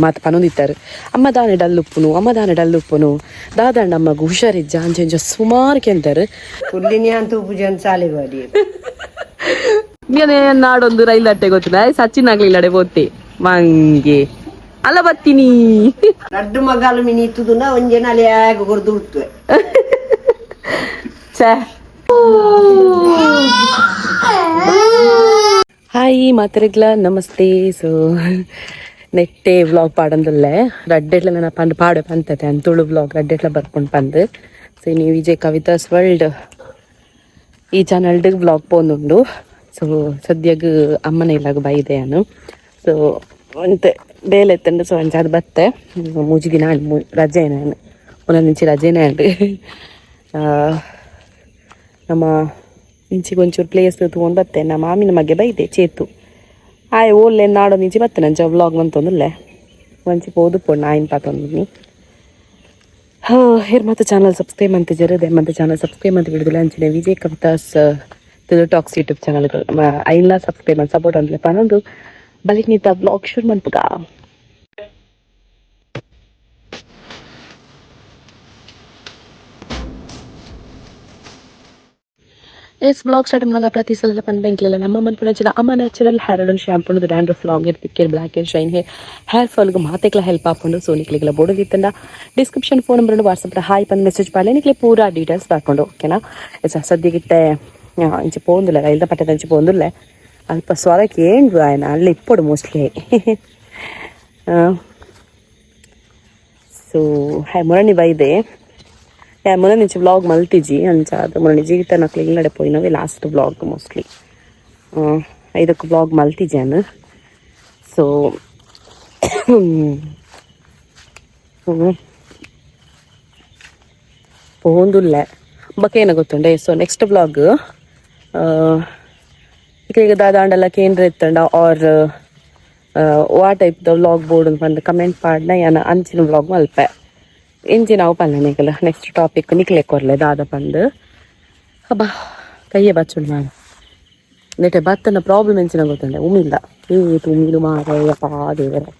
ಮಾತ ಪನೊಂದಿತ್ತಾರೆ ಅಮ್ಮ ದಾನೆ ಡಲ್ಲುಪ್ಪುನು ಅಮ್ಮ ದಾನೆ ಡಲ್ಲುಪ್ಪುನು ದಾದಂಡ ಅಮ್ಮಗ್ ಹುಷಾರಿಜ್ಜ ಅಂಚ ಇಂಚ ಸುಮಾರು ಕೆಂತಾರೆ. ಕುಲ್ಲಿನಿ ಅಂತ ಪೂಜೆ ಸಾಲಿ ಬಾಡಿ. ನೀನೆ ನಾಡೊಂದು ರೈಲ್ ಅಟ್ಟೆ ಗೊತ್ತಿಲ್ಲ, ಸಚಿನ್ ಆಗ್ಲಿಲ್ಲ ಅಡೆ ಬೋತೆ ಮಂಗೆ ಅಲ್ಲ ಬತ್ತೀನಿ. ರಡ್ಡು ಮಗಾಲು ಮಿನಿ ಇತ್ತುದುನ ಒಂಜೆ ನಾಲೆ ಆಗ ಕೊರ್ದು ಉಡ್ತುವೆ. ಛೇ, ಹಾಯ್ ಮಾತರಿಗ್ಲ ನಮಸ್ತೆ. ಸೊ ನೆಟ್ಟೆ ವ್ಲಾಗ್ ಪಾಡೊಂದುಲ್ಲೆ ರಡ್ಡೆಟ್ಲ ನನ್ನ ಪಂದ್ ಪಾಡೆ ಪಂತತೆ ಅನ್ ತುಳು ವ್ಲಾಗ್ ರಡ್ಡೆಟ್ಲ ಬರ್ಕೊಂಡು ಪಂದ್. ಸೊ ನೀವು ವಿಜಯ್ ಕವಿತಾಸ್ ವರ್ಲ್ಡ್ ಈ ಚಾನಲ್ಡ್ ವ್ಲಾಗ್ ಪೋಂದುಂಡು. ಸೊ ಸದ್ಯಗ್ ಅಮ್ಮನ ಇಲ್ಲಾಗ ಬೈದೆ ನಾನು. ಸೊ ಒಂತೆ ಬೇಲೆ ಎತ್ತಂಡು. ಸೊ ಅಂಚ ಅದು ಬತ್ತೆ ಮೂಜಿ ದಿನ ಆಂಡ್ ರಜೆ ನಾನು ಒಂದೊಂದು ರಜೆನೇ ಆಂಡ್. ನಮ್ಮ ಇಂಚಿಗೆ ಒಂಚೂರು ಪ್ಲೇಸ್ ತಗೊಂಡು ಬತ್ತೆ. ನಮ್ಮ ಮಾಮಿನ ಮಗೆ ಬೈದೆ ಚೇತು ಆಯ್ ಓಲ್ಲೆ ನಾಡೋ ನಿಂಚಿ ಬತ್ತೆ ನಂಚ ವ್ಲಾಗ್ ಮಂತೊಂದುಲ್ಲೆ ಒಂಚಿ ಪೋದು ಪೋಡು ನಾಯಿನ ಪಾತೊಂದಿನಿ. ಹೇರ್ ಮತ್ತೆ ಚಾನಲ್ ಸಬ್ಸ್ಕ್ರೈಬ್ ಅಂತ ಜರದೆ ಮತ್ತೆ ಚಾನಲ್ ಸಬ್ಸ್ಕ್ರೈಬ್ ಅಂತ ಬಿಡುದಿಲ್ಲ. ಅಂಚಿನ Vijay Kavitha's Tulu talks YouTube channel ಐನ್ಲ subscribe ಅಂತ ಸಪೋರ್ಟ್ ಅಂತಲೇ ಪನೊಂದು ಬಲಿಕ್ ನಿತ್ತ ವ್ಲಾಗ್ ಶುರು ಮನ್ಪುಗ. S vlog start ಮಾಡುವಾಗ ಪ್ರತಿ ಸಲ ಪನ್ ಬೆಂಕಿಲ್ಲ ನಮ್ಮ ಮನ್ಪುನ ಅಮ್ಮ natural hair oil shampoo dandruff long hair thick hair black hair shine hair hair ಫಾಲ್ಗೆ ಮಾತೆಕ್ಲ help ಆಪುಂಡು. ಸೊ ನಿಕ್ಲಿಗೆಲ್ಲ board description phone number WhatsApp hi ಪಂದ್ ಮೆಸೇಜ್ ಪಾಡ್ಲೆ ನಿಕ್ಲೆ ಪೂರಾ ಡೀಟೇಲ್ಸ್ ಬರ್ಕೊಂಡು ಓಕೆನಾ. ಎಸ್ ಸದ್ಯಗಿತ್ತೆ ಇಂಚೆ ಪೋಂದುಲ್ಲ ರೈಲ್ದ ಪಟ್ಟದ ಅಂಚೆ ಪೋಂದುಲ್ಲೆ ಅಲ್ಪ ಸ್ವರಕ್ಕೆ ಏಂಡು ಆಯ್ನ ಅಲ್ಲಿ ಇಪ್ಪೊಡು mostly. So hi ಮುರಣಿ ಬೈದೆ ಮೊನ್ನೆ ನಿಂಚಿ ವ್ಲಾಗ್ ಮಲ್ತಿಜಿ ಅಂಚ ಅದು ಮೊನ್ನೆ ಜೀವಿತ ನಕ್ಲು ಇಲ್ಲಡೆ ಪೋಯಿನವೆ last vlog mostly ಇದಕ್ಕೆ ವ್ಲಾಗ್ ಮಲ್ತಿಜಾನು. ಸೊ ಪೋಂದುಲ್ಲೆ ಬೊಕ ಗೊತ್ತುಂಡೆ. So next vlog ಈಗ ದಾದಾಂಡಲ ಕೇಂದ್ರ ಇತ್ತಂಡ ಆರ್ ವಾ type the vlog board ಪಂದ್ ಕಮೆಂಟ್ ಪಾಡ್ನ ಯಾನ ಅಂಚಿನ ವ್ಲಾಗ್ ಮಲ್ಪೆ ಇಂಚಿನ ಅವು ಪನ್ಲೆ ನಿಕಲ್ ನೆಕ್ಸ್ಟ್ ಟಾಪಿಕ್ ನಿಕ್ಲೆ ಕೊರ್ಲೆ ದಾದ ಪಂದ್. ಅಬ್ಬಾ ಕೈಯೇ ಬಚ್ಚುಂಡು ನಾನು ನೆಟೆ ಬತ್ತನ ಪ್ರಾಬ್ಲಮ್ ಎಂಚಿನ ಗೊತ್ತುಂಡೆ ಉಮಿಲ್ಲ ಏತ್ ಉಮಿಲು ಮಾರಯ್ಯಪ್ಪ ದೇವರೇ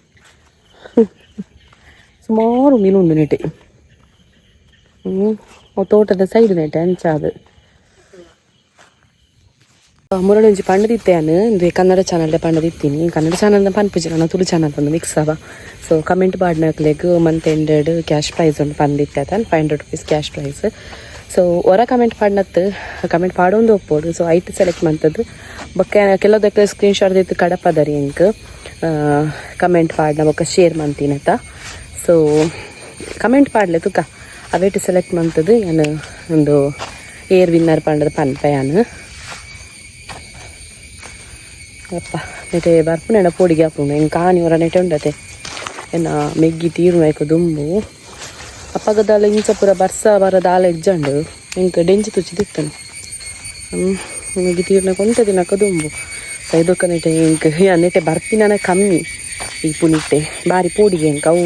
ಸುಮಾರು ಉಮಿಲು ಉಂಡು ನೆಟೆ ತೋಟದ ಸೈಡ್ ನೆಟೆ ಅಂಚಾದ್ ಮುರಳೊಂಜಿ ಪಂಡದಿತ್ತೆ ಇಂದು ಕನ್ನಡ ಚಾನಲ್ ಪಂಡದಿತ್ತೀನಿ. ಕನ್ನಡ ಚಾನಲ್ ಪನ್ಪುಜಿ ನಾನು ತುಳು ಚಾನಲ್ ಒಂದು ಮಿಕ್ಸ್ ಅವ. ಸೊ ಕಮೆಂಟ್ ಪಾಡ್ನಕ್ಲೆಗ್ month ended cash prize ಉಂಡು ಪಂದಿತ್ತೆ ಅತನ್ 500 rupees cash prize. So ಹೊರ ಕಮೆಂಟ್ ಪಾಡ್ನತ್ತು ಕಮೆಂಟ್ ಪಾಡೊಂದು ಒಪ್ಪೋಡು. ಸೊ ಐಟ್ ಸೆಲೆಕ್ಟ್ ಮಂತದ್ದು ಬೊಕ್ಕ ಕೆಲವುದಕ್ಕೆ ಸ್ಕ್ರೀನ್ ಶಾಟ್ ದಿತ್ತು ಕಡಪದರಿ ಎಂಕ್ ಕಮೆಂಟ್ ಪಾಡ್ನ ಬೊಕ್ಕ ಶೇರ್ ಮಂತಿನತ. ಸೊ ಕಮೆಂಟ್ ಪಾಡ್ಲೆ ತುಕ ಅವೇಟ್ ಸೆಲೆಕ್ಟ್ ಮಂತದ್ದು ಯಾನ್ ಒಂದು ಏರ್ ವಿನ್ನರ್ ಪಂಡದ ಪನ್ಪೆ ಯಾನ್. ಅಪ್ಪ ನೆಟೆ ಬರ್ಪುನೆಡ ಪೋಡಿಗೆ ಆಪುಂಡು ಎಂಕ್ ಆನಿ ಒರ ನೆಟೆ ಉಂಡತೆ ಎನ್ನ ಮೆಗ್ಗಿ ತೀರುನ ದುಂಬು ಅಪ್ಪಗದಾಲ ಇಂಚ ಪೂರ ಬರ್ಸ ಬರ ದಾಲ ಇಜ್ಜಂಡು ಎಂಕ್ ಡೆಂಜಿ ತುಚ್ಚಿದಿತ್ತನು ಮೆಗ್ಗಿ ತೀರ್ನ ಕೊಂತ ದಿನಕ ದುಂಬು ಸೈದೊಕ್ಕ ನೆಟೆ ಎಂಕ್ ನೆಟೆ ಬರ್ಪಿನ ಕಮ್ಮಿ ಈ ಪುನಿಟ್ಟೆ ಬಾರಿ ಪೋಡಿಗೆ ಎಂಕ್ ಅವು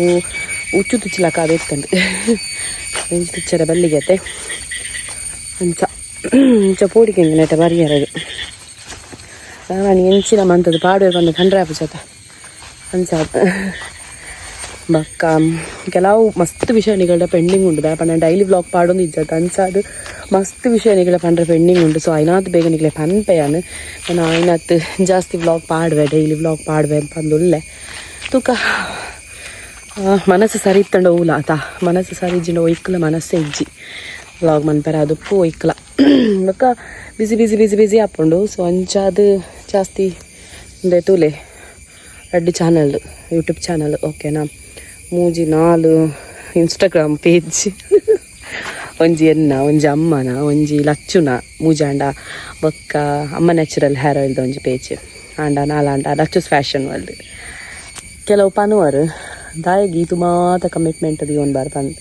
ಉಚ್ಚು ತುಚ್ಚಲಕ್ಕ ಅವೆತ್ತಂಡು ಡೆಂಜಿ ತುಚ್ಚರ ಬಲ್ಲಿಗೆ ಅತ್ತೆ ಅಂಚ ಇಂಚ ಪೋಡಿಗೆ ಎಂಕ್ ನೆಟೆ ಬರಿಯರದು ನಾನು ಎಂಚಿನ ಮಂತದ್ದು ಪಾಡುವೆ ಬಂದು ಕಂಡ್ರೆ ಆಪುಜತ ಅಂಚ. ಬೊಕ್ಕ ಕೆಲವು ಮಸ್ತ್ ವಿಷಯಗಳ ಪೆಂಡಿಂಗ್ ಉಂಡು ದಾಯೆ ಡೈಲಿ ವ್ಲಾಗ್ ಪಾಡೊಂದು ಇಜ್ಜತ ಅಂಚ ಅದು ಮಸ್ತ್ ವಿಷಯಗಳ ಪಂಡ್ರೆ ಪೆಂಡಿಂಗ್ ಉಂಡು. ಸೊ ಐನಾತ್ ಬೇಗ ನಿಕ್ಲೆ ಪನ್ಪೆ ಯಾನ್ ನಾನು ಐನಾತ್ ಜಾಸ್ತಿ ವ್ಲಾಗ್ ಪಾಡುವೆ ಡೈಲಿ ವ್ಲಾಗ್ ಪಾಡುವೆ ಪಂದುಲ್ಲೆ ತೂಕ. ಮನಸ್ಸು ಸರಿ ಇತ್ತಂಡ ಓಲ ಆತ ಮನಸ್ಸು ಸರಿ ಇಜ್ಜಿಂಡ ಒಯ್ಕಲ ಮನಸ್ಸೇ ಇಜ್ಜಿ ವ್ಲಾಗ್ ಮನ್ಪೆರೆ ಅದುಪ್ಪು ಒಯ್ಕಲ ಬೊಕ್ಕ ಬಿಸಿ ಬಿಸಿ ಬಿಸಿ ಬಿಸಿ ಆಪುಂಡು. ಸೊ ಅಂಚಾದ್ ಜಾಸ್ತಿ ಉಂದೆ ತೂಲೆ ರಡ್ಡ್ channel YouTube channel ಓಕೆನಾ ಮೂಜಿ ನಾಲ್ ಇನ್ಸ್ಟಾಗ್ರಾಮ್ ಪೇಜ್ ಒಂಜಿ ಎನ್ನ ಒಂಜಿ ಅಮ್ಮನ ಒಂಜಿ ಲಚ್ಚುನ ಮೂಜಾಂಡ ಬೊಕ್ಕ ಅಮ್ಮ ನ್ಯಾಚುರಲ್ ಹೇರ್ ಆಯಿಲ್ದ ಒಂಜಿ ಪೇಜ್ ಆಂಡ ನಾಲಾಂಡ ಲಚ್ಚುಸ್ ಫ್ಯಾಷನ್ ವರ್ಲ್ಡ್. ಕೆಲವು ಪನುವರು ದಾಯೆಗ್ ಈತ್ ಮಾತ ಕಮಿಟ್ಮೆಂಟ್ ದೀವೊಂದು ಬಾರ್ ಪಂದ್.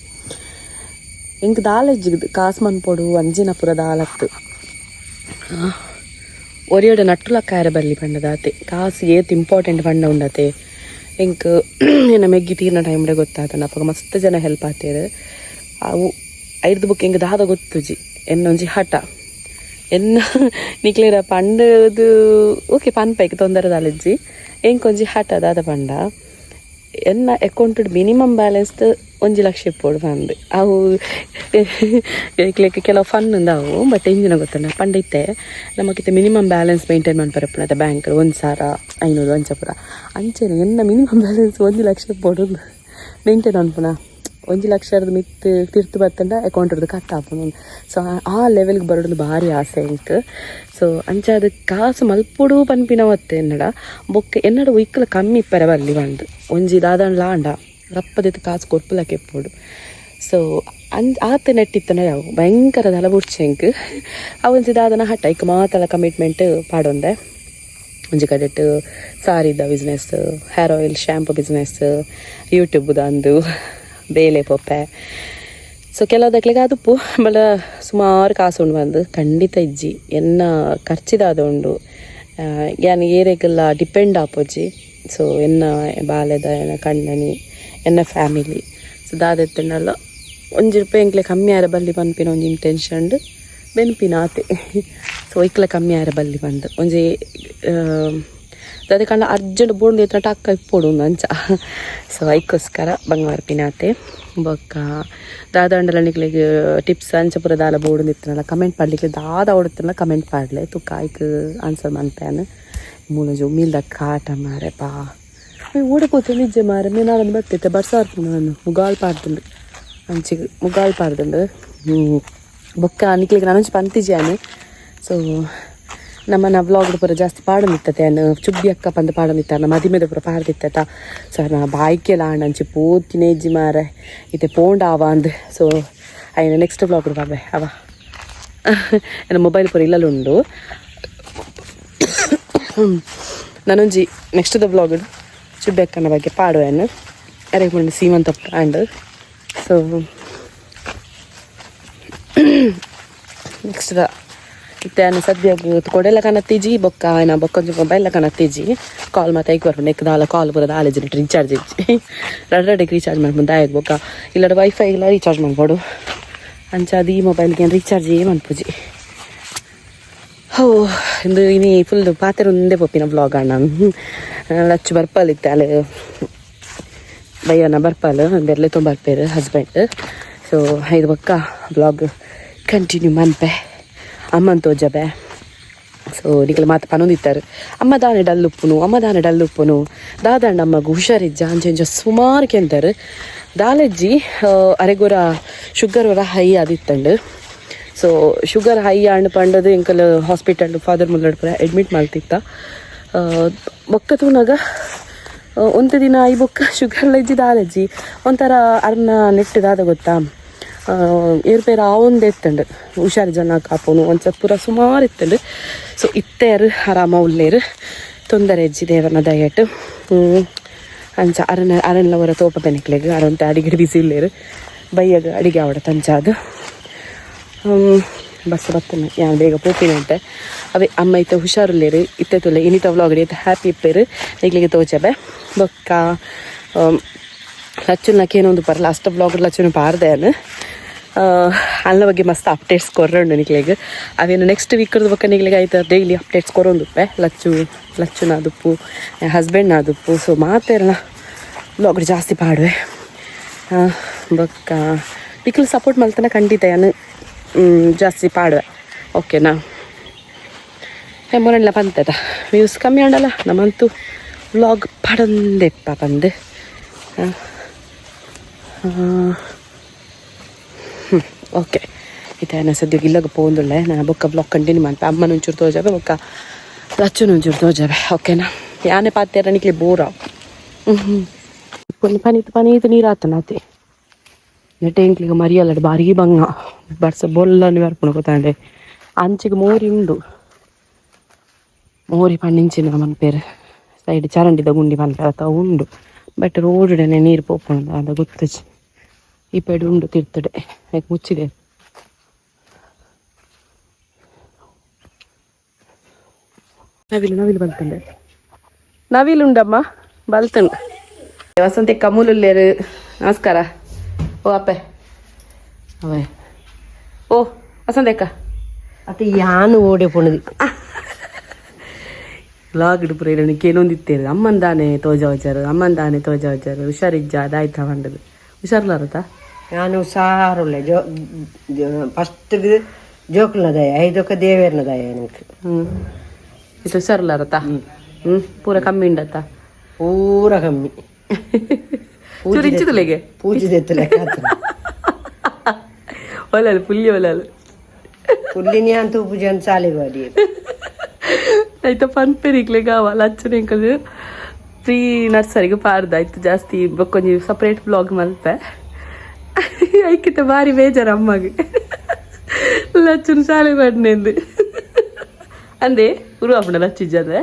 ಎಂಕ್ ದಾಲ ಇಜ್ಜಿ ಕಾಸ್ ಮನ್ಪೊಡು ಅಂಚಿನ ಪೂರ ದಾಲತ್ತು ಒರಿಯಡ ನಟ್ಟುಲಕ್ಕಾಯರ ಬರಲಿ ಪಂಡದಾತೆ ಕಾಸು ಏತ್ ಇಂಪಾರ್ಟೆಂಟ್ ಪಂಡ ಉಂಡತೆ ಎಂಕ್ ಎನ್ನ ಮೆಗ್ಗಿ ತೀರ್ನ ಟೈಮ್ಡೆ ಗೊತ್ತಾತಂಡ ಅಪಗ ಮಸ್ತ್ ಜನ ಹೆಲ್ಪ್ ಆತೇರ್ ಅವು ಐರ್ದ್ ಬೊಕ್ಕ ಎಂಕ್ ದಾದ ಗೊತ್ತುಜಿ ಎನ್ನೊಂಜಿ ಹಠ ಎನ್ನ ನಿಕ್ಲೇರ ಪಂಡದು ಓಕೆ ಪನ್ಪೈಕ್ ತೊಂದರೆ ದಾಲಜ್ಜಿ ಎಂಕೊಂಜಿ ಹಠ ದಾದ ಪಂಡ ಎನ್ನ account minimum balance 1 lakh ಇಪ್ಪೋಡು ಬಂದು ಅವು ಲೈಕ್ ಕೆಲವು ಫನ್ ಅವು. ಬಟ್ ಎಂಜಿನ ಗೊತ್ತಲ್ಲ ಪಂಡ ಇತ್ತೆ ನಮಕಿತ್ತೆ minimum balance maintain ಮನ್ಪರೆ ಇಪ್ಪುನತೆ bank 1500 ಅಂಚ ಪೂರ. ಅಂಚೆನೆ ಎನ್ನ ಮಿನಿಮಮ್ ಬ್ಯಾಲೆನ್ಸ್ 1 ಲಕ್ಷ ಇಪ್ಪೊಡು ಮೇಂಟೈನ್ ಮನ್ಪುನ. 1 ಲಕ್ಷದ ಮಿತ್ತು ತಿರ್ತು ಬತ್ತಂಡ ಅಕೌಂಟ್ ಕಟ್ ಆಪುಂಡು. ಸೊ ಆ ಲೆವೆಲ್ಗೆ ಬರೋದು ಭಾರಿ ಆಸೆ ಎಂಕ್. ಸೊ ಅಂಚ ಅದು ಕಾಸು ಮಲ್ಪೊಡು ಪನ್ಪಿನ ಒತ್ತೆ ಎನ್ನಡ. ಬೊಕ್ಕ ಎನ್ನಡ ಒಯ್ಕಲ ಕಮ್ಮಿ ಇಪ್ಪರೆ ಬಲ್ಲಿ ಪಂದ್ ಒಂಜಿ ದಾದಂಡ್ಲ ಆಂಡ ರಪ್ಪದಿತ್ತು ಕಾಸು ಕೊರ್ಪುಲಕ್ಕೆ ಇಪ್ಪೊಡು. ಸೊ ಆತ್ ನೆಟ್ಟಿತ್ತನ ಯಾವು ಭಯಂಕರ ದಲ ಬುಡ್ಚೆ ಎಂಕ್. ಒಂಜಿ ದಾದನ ಹಟ್ಟ ಐಕ್ ಮಾತಲ ಕಮಿಟ್ಮೆಂಟ್ ಪಾಡೊಂದೆ. ಒಂಜಿ ಕಡೆಟ್ ಸಾರಿದ business, hair oil, shampoo business, ಯೂಟ್ಯೂಬ್ದ ಅಂದು ಬೇಲೆ ಪೊಪ್ಪೆ. ಸೊ ಕೆಲವುದಕ್ಲೆಗ್ ಅದುಪ್ಪು ಬಲ ಸುಮಾರು ಕಾಸು ಉಂಡು ಬಂದು ಖಂಡಿತ ಇಜ್ಜಿ. ಎನ್ನ ಖರ್ಚಿದಾದ ಉಂಡು, ಯಾನ್ ಏರೆಗೆಲ್ಲ ಡಿಪೆಂಡ್ ಆಪೊಜಿ. ಸೊ ಎನ್ನ ಬಾಲೆದ, ಎನ್ನ ಕಂಡನಿ, ಎನ್ನ ಫ್ಯಾಮಿಲಿ. ಸೊ ದಾದ ಇತ್ತುಂಡಲ 1 ರೂಪಾಯಿ ಎಂಕ್ಲೆ ಕಮ್ಮಿ ಆರ ಬಲ್ಲಿ ಪನ್ಪಿನ ಒಂಜಿ ಇಂಟೆನ್ಷನ್ ಬೆನ್ಪಿನ ಆತೆ. ಸೊ ಐಕ್ಲ ಕಮ್ಮಿ ಆರ ಬಲ್ಲಿ ಬಂದು ಒಂಜಿ ದಾದ ಕಂಡ ಅರ್ಜೆಂಟ್ ಬೋಂಡು ಎತ್ತಿನ ಟಕ್ಕ ಇಪ್ಪೊಡು ಒಂದು ಅಂಚ. ಸೊ ಐಕೋಸ್ಕರ ಬಂಗಾರ ಪಿನಾತೆ. ಬೊಕ್ಕ ದಾದ ನಿಕ್ಲೆಗ್ ಟಿಪ್ಸ್ ಅಂಚ ಪೂರ ದಾಲ ಬೋಡು ಇತ್ತನಲ್ಲ, ಕಮೆಂಟ್ ಪಾಡ್ಲಿಕ್ಕೆ ದಾದ ಓಡುತ್ತಲ್ಲ ಕಮೆಂಟ್ ಪಾಡ್ಲೆ, ತುಕ್ಕ ಐಕ್ ಆನ್ಸರ್ ಮನ್ಪೇನ್. ಮೂಲಂಜಿ ಉಮಿಲ್ದ ಕಾಟ ಮಾರೆ ಪಾ. ಓಡ ಪೋತು ನಿಜ ಮಾರೆ ಮೇನಾಳನ್ನು ಬರ್ತೈತೆ ಬರ್ಸಾರ್ಪುಂಡು ನಾನು ಮುಗಾಲ್ ಪಾಡ್ದುಂಡು, ಅಂಚಿಗೆ ಮುಗಾಲ್ ಪಾಡ್ದುಂಡು. ಬೊಕ್ಕ ನಿಕ್ಲೆಗ್ ನಾನೊಂಜಿ ಪಂತಿಜಾನು. ಸೊ ನಮ್ಮನ್ನ ವ್ಲಾಗ್ ಪೂರ ಜಾಸ್ತಿ ಪಾಡೊಂದಿತ್ತತೆ ಅನ್ ಚುಬ್ಬಿ ಅಕ್ಕ ಪಂದ್ ಪಾಡೊಂದಿತ್ತ, ನಮ್ಮ ಮದಿಮೆದ ಪೂರ ಪಾಡ್ದಿತ್ತ. ಸೊ ನಾ ಬಾಯ್ಕೆಲ ಆಂಡ ಅಂಚಿ ಪೋತಿನೇಜಿ ಮಾರೆ ಇತ್ತೆ ಪೋಂಡ ಆವ ಅಂದ್. ಸೊ ಅಯ್ಯನ ನೆಕ್ಸ್ಟ್ ವ್ಲಾಗ್ ಬಾಬೆ ಅವ. ನನ್ನ ಮೊಬೈಲ್ ಪೂರ ಇಲ್ಲಲುಂಡು. ನಾನೊಂಜಿ next the vlog ಚುಬ್ಬಿ ಅಕ್ಕನ ಬಗ್ಗೆ ಪಾಡುವೆನು. ಅರೆಗ್ ಸೀಮಂತ and so next the ಇತ್ತೆ ಆನ ಸದ್ಯಗ್ ಕೊಡೆಲ ಕನತ್ತಿಜಿ. ಬೊಕ್ಕ ಆಯ್ನ ಬೊಕ್ಕೊಂಜಿ ಮೊಬೈಲ್ ಕನತ್ತಿಜಿ. ಕಾಲ್ ಮತ್ತೆ ಐಕ್ ಬರ್ಪುಂಡು. ನೆಕ್ ದಾಲ ಕಾಲ್ ಪೂರ ದಾಲೇಜಿ ರೀಚಾರ್ಜ್ ಇಜ್ಜಿ. ರಡ್ಡ್ ರಡ್ಡೆಗ್ ರೀಚಾರ್ಜ್ ಮನ್ಪುಂಡು ದಾಯೆಗ್? ಬೊಕ್ಕ ಇಲ್ಲಡ ವೈಫೈ ಇಲ್ಲ, ರೀಚಾರ್ಜ್ ಮನ್ಪೊಡು. ಅಂಚ ಅದು ಈ ಮೊಬೈಲ್ಗೆ ರೀಚಾರ್ಜ್ ಮನ್ಪುಜಿ. ಹೋ, ಇಂದು ಇನಿ ಫುಲ್ ಪಾತೆರ ಒಂದೇ ಪೋಪಿನ ವ್ಲಾಗ್ ಅಣ್ಣ. ಲಚ್ಚು ಬರ್ಪಲ್ ಇತ್ತೆ ಅಲ್ಲಿ ಬಯ್ಯನ ಬರ್ಪಲ್ ಬೆರ್ಲೆ ತುಂಬ ಬರ್ಪೇರು ಹಸ್ಬೆಂಡ್. ಸೊ ಇದು ಬೊಕ್ಕ ವ್ಲಾಗ್ ಕಂಟಿನ್ಯೂ ಮನ್ಪೆ. ಅಮ್ಮನ್ ತೋಜಬೆ. ಸೊ ನಿಕಲ್ ಮಾತ ಪನೊಂದಿತ್ತಾರೆ, ಅಮ್ಮ ದಾನೆ ಡಲ್ ಉಪ್ಪುನು, ಅಮ್ಮ ದಾನೆ ಡಲ್ ಉಪ್ಪುನು, ದಾದಂಡ ಅಮ್ಮಗ್ ಹುಷಾರಿಜ್ಜ, ಅಂಚೆ ಇಂಚ ಸುಮಾರು ಕೆಂತಾರೆ. ದಾಲೆಜ್ಜಿ, ಅರೆಗೊರ ಶುಗರ್ ಒರ ಹೈ ಆದಿತ್ತಂಡು. So sugar high and ಪಂಡದು ಎಂಕಲ್ ಹಾಸ್ಪಿಟಲ್ ಫಾದರ್ ಮುಲ್ಲಡ್ ಪೂರ ಅಡ್ಮಿಟ್ ಮಲ್ತಿತ್ತ. ಬೊಕ್ಕ ತೂನಗ ಒಂತೆ ದಿನ I ಬೊಕ್ಕ ಶುಗರ್ ಲಜ್ಜಿ ದಾಲಜ್ಜಿ. ಒಂಥರ ಅರ್ನ ನೆಟ್ ದಾದ ಗೊತ್ತಾ, ಏರ್ಪೇರ್ ಆವೊಂದೇ ಇತ್ತಂಡು. ಹುಷಾರು ಜನ ಕಾಪೋನು ಒಂಚ ಪೂರ ಸುಮಾರು ಇತ್ತಂಡು. ಸೊ ಇತ್ತೇರು ಆರಾಮ ಉಲ್ಲೇರು, ತೊಂದರೆ ಇಜ್ಜಿ ದೇವನ ದಯಟ್. ಅಂಚ ಅರನ ಅರಣ್ಲವರ ತೋಪ ಬೆನಕ್ಲೆಗ್ ಅರಂತ ಅಡಿಗೆ ಬಿಸಿ ಉಲ್ಲೇರು, ಬಯ್ಯಗ ಅಡಿಗೆ ಆವಡ ತಂಚಾದು. ಬಸ್ ಬತ್ತನ, ಯಾನ್ ಬೇಗ ಪೋಪಿನಂತೆ. ಅವೇ ಅಮ್ಮ ಇತ್ತೆ ಹುಷಾರುಲ್ಲೇರು ಇತ್ತೆ ತುಲೆ. ಇನಿತ ವ್ಲಾಗ್ ಇತ್ತೆ ಹ್ಯಾಪಿ ಇಪ್ಪೇರು, ನಿಕ್ಲೆಗೆ ತೋಚಬೆ. ಬೊಕ್ಕ ಲಚ್ಚುನ ಕೇನೊಂದು ಪರ್ ಲಾಸ್ಟ್ ವ್ಲಾಗ್ ಲಚ್ಚುನ ಪಾರ್ದೆ. ಅಲ್ಲ ಬಗ್ಗೆ ಮಸ್ತ್ ಅಪ್ಡೇಟ್ಸ್ ಕೊರ್ರಂಡು ನಿಕ್ಲೆಗ್. ಅವೇನು ನೆಕ್ಸ್ಟ್ ವೀಕ್ ಬೊಕ್ಕ ನಿಕ್ಲೆಗ್ ಆಯ್ತು ಡೈಲಿ ಅಪ್ಡೇಟ್ಸ್ ಕೊರೊಂದುಪ್ಪೆ. ಲಚ್ಚು ಲಚ್ಚುನ ದುಪ್ಪು, ಹಸ್ಬೆಂಡ್ ದುಪ್ಪು. ಸೊ ಮಾತೆರ್ನ ವ್ಲಾಗ್ ಜಾಸ್ತಿ ಪಾಡುವೆ. ಬೊಕ್ಕ ನಿಕ್ಲು ಸಪೋರ್ಟ್ ಮಲ್ತನ ಖಂಡಿತ ಯಾನು ಜಾಸ್ತಿ ಪಾಡುವೆ, ಓಕೆನಾ? ಮೊರಣ್ಲ ಪಂತದ ವ್ಯೂಸ್ ಕಮ್ಮಿ ಆಂಡಲ್ಲ ನಮ್ಮಂತೂ ವ್ಲಾಗ್ ಪಾಡೊಂದೆಪ್ಪ ಪಂದು. ಓಕೆ, ಇತ್ತೆ ನಾನು ಸದ್ಯಕ್ಕೆ ಇಲ್ಲಗ ಪೋಂದುಳ್ಳೆ. ನಾನು ಬೊಕ್ಕ ವ್ಲಾಗ್ ಕಂಟಿನ್ಯೂ ಮಾಡ್ತೆ. ಅಮ್ಮನ ಒಂಚೂರು ತೋಜಾವೆ, ಬೊಕ್ಕ ಲಚ್ಚುನ ಒಂಚೂರು ತೋಜಾವೆ, ಓಕೆನಾ? ಯಾನೆ ಪಾತ್ಯಾರ ನಿಕ್ಲೆ ಬೋರ ಪನೀತು ಪನೀತು ನೀರು ಆತನ ಆತೆ. ನೆಟೆ ಎಂಕ್ಲಿಗ ಮರಿಯಲ್ಲಡ್ ಬಾರಿ ಬಂಗ ಬರ್ಸ ಬೊಲ್ಲని ಬರ್ಪುಣ ಗೊತ್ತಾಂಡೆ. ಅಂಚಿಗೆ ಮೋರಿ ಉಂಡು, ಮೋರಿ ಪಣ್ಣಿಂಚಿನ ಮನ್ಪೇರು ಸೈಡ್ ಚರಂಡಿದ ಗುಂಡಿ ಪನ್ಪೇರ ಅತ್ತ ಉಂಡು. ಬಟ್ ರೋಡ್ಡನೆ ನೀರು ಪೋಪುಂಡು ಅದ ಗೊತ್ತಜಿ. ಈ ಪೆಡು ಉಂಡು ತಿರ್ತಡೆ ಲೈಕ್ ಮುಚ್ಚಿದೆ. ನವಿಲು ನವಿಲು ಬಲ್ತಂಡೆ, ನವಿಲು ಉಂಡಮ್ಮ ಬಲ್ತಂಡು. ವಸಂತಿ ಕಮೂಲುಲ್ಲೇರು, ನಮಸ್ಕಾರ. ಓ ಅಪ್ಪೆ ಅವೇ. ಓ ವಸಂತ ಅಕ್ಕ. ಅದು ಯಾನು ಓಡೆ ಪೋಣದು. Vlog ಪೂರ ಇರಣ ಕೇನೊಂದಿತ್ತೇರು ಅಮ್ಮನ್ ದಾನೆ ತೋಜಾವಚಾರು ಅಮ್ಮನ್ ದಾನೆ ತೋಜಾವಚಾರು ಹುಷಾರಿಜ್ಜ ಅದಾಯ್ತಾ ಪಂಡದು ಹುಷಾರ್ಲಾರತಾ. ನಾನು ಹುಷಾರುಳ್ಳೆ ಜೋ ಫಸ್ಟ್ ಜೋಕುಲ್ನ ದಯ ಐದೊಕ್ಕ ದೇವೇರ್ನ ದಯ ನನಗೆ. ಹ್ಮ್ ಇದು ಹುಷಾರ್ಲಾರತಾ ಹ್ಮ್ ಪೂರ ಕಮ್ಮಿ ಉಂಡತ್ತ. ಪೂರ ಕಮ್ಮಿ. ಚೂರು ಇಂಚಿದಲೆಗೆ. ಪೂಜೆ ದೆತ್ತಲೆ. ಒಲಲು ಪುಲ್ಲಿ ಒಲಲು. ಪುಲ್ಲಿನಿ ಅಂತ ಪೂಜೆ ಅಂತ ಸಾಲಿಗೆ ಬಾಡಿ. ಆಯ್ತಾ ಪನ್ಪೆರಿಕ್ಲೆ ಗಾವ ಲಚ್ಚನೆ ಎಂಕಲ್ ಪ್ರೀ ನರ್ಸರಿಗೆ ಪಾರ್ದ ಆಯ್ತು ಜಾಸ್ತಿ ಬೊಕ್ಕೊಂಜಿ ಸಪ್ರೇಟ್ ಬ್ಲಾಗ್ ಮಲ್ಪೆ ಐಕಿತ ಬಾರಿ ಬೇಜಾರ ಅಮ್ಮಗೆ ಲಚ್ಚನ ಶಾಲೆ ಪಡ್ನೆಂದು ಅಂದೆ ಉರು ಅಪ್ಪಣ ಲಚ್ಚಿಜ್ಜಂದ್ರೆ.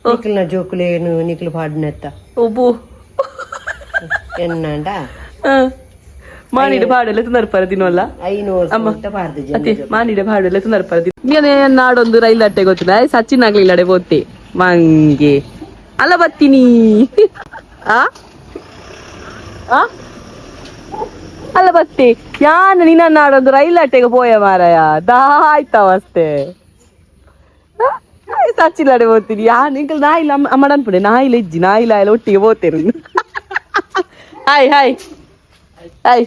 ನಿಖಲ್ನ ಜೋಕುಲೇನು ನಿಖಲು ಪಾಡಿನೆತ್ತ. ಒಬ್ಬು. ಎನ್ನಾಂಡ. ಮಾನಿಡ ಪಾಡೆಲ್ಲ ತುನರ್ಪರ ದಿನವಲ್ಲ. 500 ಪಾರ್ದು. ಅತ್ತೆ ಮಾನಿಡ ಪಾಡೆಲ್ಲ ತುನರ್ಪರ ದಿನ ನಾಡೊಂದು ರೈಲ್ ಅಟ್ಟೆ ಗೊತ್ತಿಲ್ಲ ಸಚಿನ್ ಆಗ್ಲಿಲ್ಲ ಅಡೆ ಬೋತೆ ಮಂಗೆ ಅಲ್ಲ ಬತ್ತೀನಿ ಆ ಆ ಅಲ್ಲ ಬತ್ತಿ ಯಾನ್ ನಿನ್ನ ನಾಡೊಂದು ರೈಲ್ ಅಟ್ಟೆಗೆ ಪೋಯ ಮಾರಾಯ ದಾಯ್ತ ಅವಸ್ಥೆ ಸಚಿನ್ ಅಡೆ ಹೋಗ್ತೀನಿ ಯಾನ್ ಇಂಕಲ್ ನಾಯಿಲ್ಲ ಅಮ್ಮ ಅನ್ಪುಡೆ ನಾಯಿಲ ಇಜ್ಜಿ ನಾಯಿಲ ಎಲ್ಲ ಒಟ್ಟಿಗೆ ಹೋಗ್ತೇನೆ. Hi hi hi.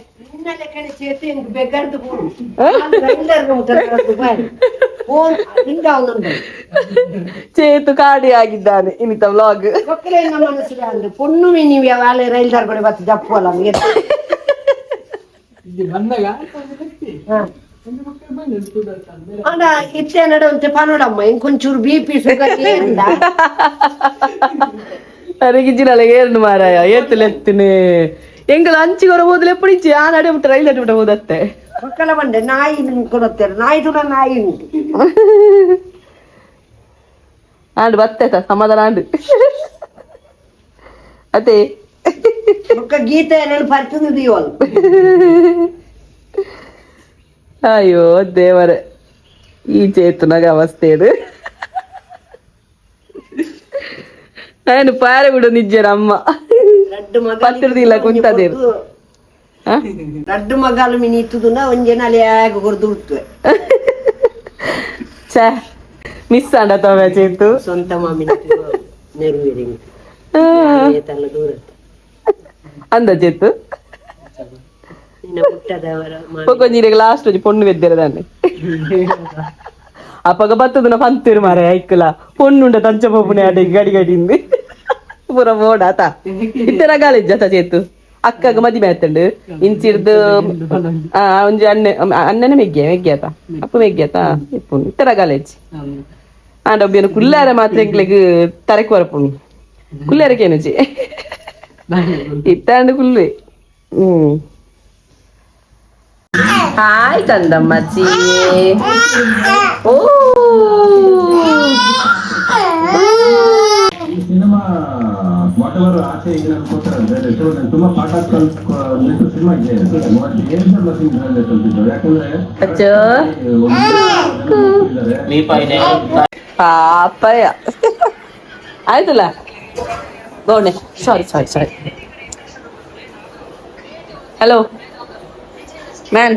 Chethu ಕಾಡಿ ಆಗಿದ್ದಾನೆ ಇನ್ನಿತ ವ್ಲಾಗ್. ಪೊಣ್ಣು ನೀವು ರೈಲ್ ದಾರ್ ಬತ್ತ ಜಪ್ಪು ಅಲ್ಲ. ಅಣ್ಣ ಇತ್ತೆ ನಡುವಂತೆ ಪನೋಡಮ್ಮ ಇಂಕೊಂಚೂರು ಬಿಪಿ ಶುಗರ್. ಅರೆಗಿಜ್ಜಿನಲ್ಲ ಏರ್ನು ಮಾರಾಯ ಏತ್ತಲೆತ್ತಿನ ಎಂಗಲ ಅಂಚಿಗೊರ ಹೋದಲೆ ಎಪ್ಪಡಿಚ್ಚಿ ಆ ನಡೆ ಬಿಟ್ಟು ರೈಲ್ ಅಡ್ಬಿಟ್ಟು ಹೋದತ್ತೆ. ಮಕ್ಕಳ ಬಂಡೆ ನಾಯಿ ಕೊಡುತ್ತಾರೆ ನಾಯಿ ಕೂಡ ನಾಯಿ ಉಂಟು. ಆಂಡ್ ಬತ್ತೆ ಸಮಾಧಾನ ಆಂಡ್ ಅತ್ತೆ. ಬೊಕ್ಕ ಗೀತೆ ಏನೇನು ಪರ್ತದೆ ದೀವಲ್. ಅಯ್ಯೋ ದೇವರೇ ಈ ಚೇತುನಾಗ ಅವಸ್ಥೆ ಇದು ನಾನು ಪಾರೆ ಬಿಡು ನಿಜ್ಜರ ಅಮ್ಮ. ರಡ್ಡು ಮಗ ಪತ್ತಿರ್ದಿಲ್ಲ ಕುಂತದೇರು. ರಡ್ಡು ಮಗಾಲು ಮಿನಿ ಇತ್ತುದುನ ಒಂಜೆ ನಾಲೆ ಕೊರ್ದು ಉಡ್ತುವೆ. ಛೇ ಮಿಸ್ ಆಂಡ ತವೆ ಚೇತು. ಸ್ವಂತ ಮಾಮಿನ ನೆರವೇರಿಂಗ್ ತಲ್ಲ ದೂರ. ಅಂದ ಚೇತು. ನಿನ್ನ ಹುಟ್ಟದವರ ಪೊಕೊಂಜಿರೆಗ್ ಲಾಸ್ಟ್ ಒಂಜಿ ಪೊಣ್ಣು ಬೆದ್ದಿರದಾನೆ ಅಪಗ ಬತ್ತದನ ಪಂತಿರು ಮಾರೆ ಐಕ್ಕಲ ಪೊಣ್ಣುಂಡ ತಂಚ ಪೊಪ್ಪುನೆ ಅಡೆ ಗಡಿ ಗಡಿಂದು ಪೂರ ಬೋಡ ಆತ ಇತ್ತರ ಕಾಲೇಜ್ ಅತ ಚೇತು ಅಕ್ಕಗ ಮದಿಮೆ ಆತಂಡು ಇಂಚಿರ್ದು ಆ ಒಂಜಿ ಅಣ್ಣೆ ಅಣ್ಣನ ಮೆಗ್ಗೆ ಮೆಗ್ಗೆ ಆತ ಅಪ್ಪ ಮೆಗ್ಗೆ ಆತ ಇಪ್ಪುಂಡು ಇತ್ತರ ಕಾಲೇಜ್ ಆಂಡ ಒಬ್ಬಿಯನು ಕುಲ್ಲಾರ ಮಾತ್ರ ಎಂಕ್ಲೆಗ್ ತರೆಕ್ ಬರಪುಂಡು ಕುಲ್ಲಾರಕ್ಕೇನುಜಿ ಇತ್ತಾಂಡು ಕುಲ್ಲೆ ಹ್ಮ್. ಹಾಯ್ ಚಂದಮ್ಮಚ್ಚಿ ಓ. ಈ cinema what ever ಆಚೆ ಈಗ ಅನ್ಕೋತಾರೆ ಅಂದ್ರೆ ತುಂಬಾ ಪಾಠ ಕಲ್ತ್ಕೊಂಡಿದ್ದು ಸಿನಿಮಾ ಇದೆ. ಕಲ್ತಿದ್ದು ಯಾಕಂದ್ರೆ ಅಚ್ಚೋ. ಇದ್ದಾರೆ. ಪಾಪಯ್ಯ ಆಯ್ತಲ್ಲ ಗೋಣೆ sorry sorry sorry hello man.